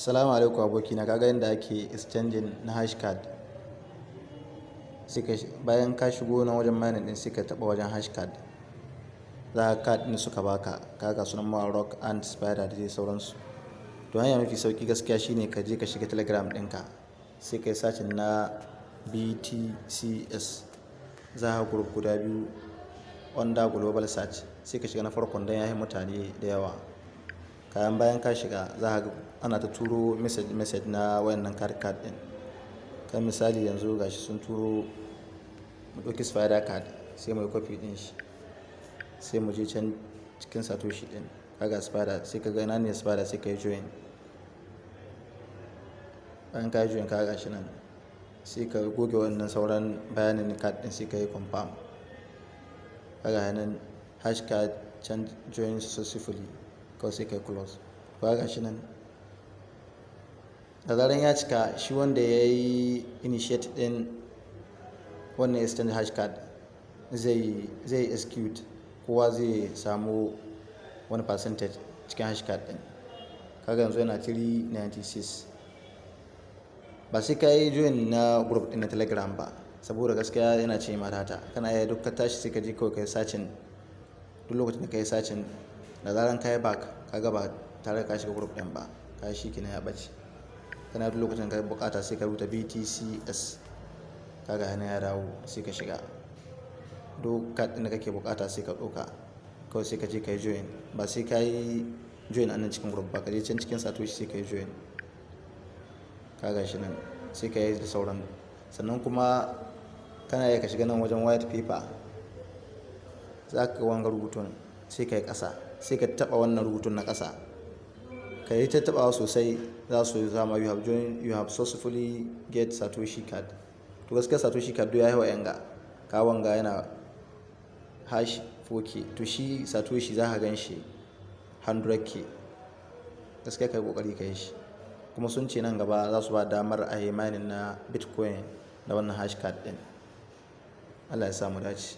Assalamu alaikum abokina, kaga yadda ake exchanging na hash card. Sai ka bayan ka shigo na wajen mining din, sai ka taba wajen hash card. Za ka card din suka baka, kaga sunan ma Rock and Spider da dai sauransu. To, hanya mafi sauki gaskiya shine ka je ka shiga Telegram ɗinka, sai ka yi searching na BTCS. Za ka group guda biyu under global search, sai ka shiga na farkon don ya yi mutane da yawa. Kayan bayan ka shiga, za ka ga ana ta turo message message na wayannan card card ɗin. Kan misali, yanzu gashi sun turo, mu ɗauki Spider card, sai mu yi copy ɗin shi, sai mu je can cikin Satoshi ɗin. Kaga Spider, sai ka ga ina ne Spider, sai ka yi join. Bayan ka yi join, ka ga shi nan, sai ka goge wannan sauran bayanin card ɗin, sai ka yi confirm. Kaga nan hash card change join successfully, kawai sai ka yi close. Kaga shi nan, da zaran ya cika, shi wanda ya yi initiate ɗin wannan exchange hash card zai execute, kowa zai samu wani percentage cikin hash card ɗin. Kaga yanzu yana 396. Ba sai ka yi join na group ɗin na Telegram ba, saboda gaskiya yana ce ma data. Kana iya duk ka tashi, sai ka je kawai ka yi searching. Duk lokacin da ka yi searching, da zaran ka yi back, ka ga ba tare da ka shiga group ɗin ba, ka shi kenan ya ɓace. Kana duk lokacin ka yi bukata, sai ka rubuta BTCS, kaga yana ya dawo, sai ka shiga. Duk card ɗin da kake bukata, sai ka ɗauka, kawai sai ka je ka yi join. Ba sai ka yi join a nan cikin group ba, ka je can cikin Satoshi, sai ka yi join. Kaga shi nan, sai ka yi da sauran. Sannan kuma kana iya ka shiga nan wajen white paper, za ka ga wanga rubutun, sai ka yi ƙasa, sai ka taɓa wannan rubutun na ƙasa. Ka yi ta taɓawa sosai, za su zama "You have joined, you have successfully get Satoshi card." To, gaskiya Satoshi card ya yi wa yanga ka wanga yana hash 4K, to shi Satoshi za ka gan shi 100K. Gaskiya ka yi kokari ka yi shi. Kuma sun ce nan gaba za su ba damar a yi mining na Bitcoin da wannan hash card din. Allah ya samu dace.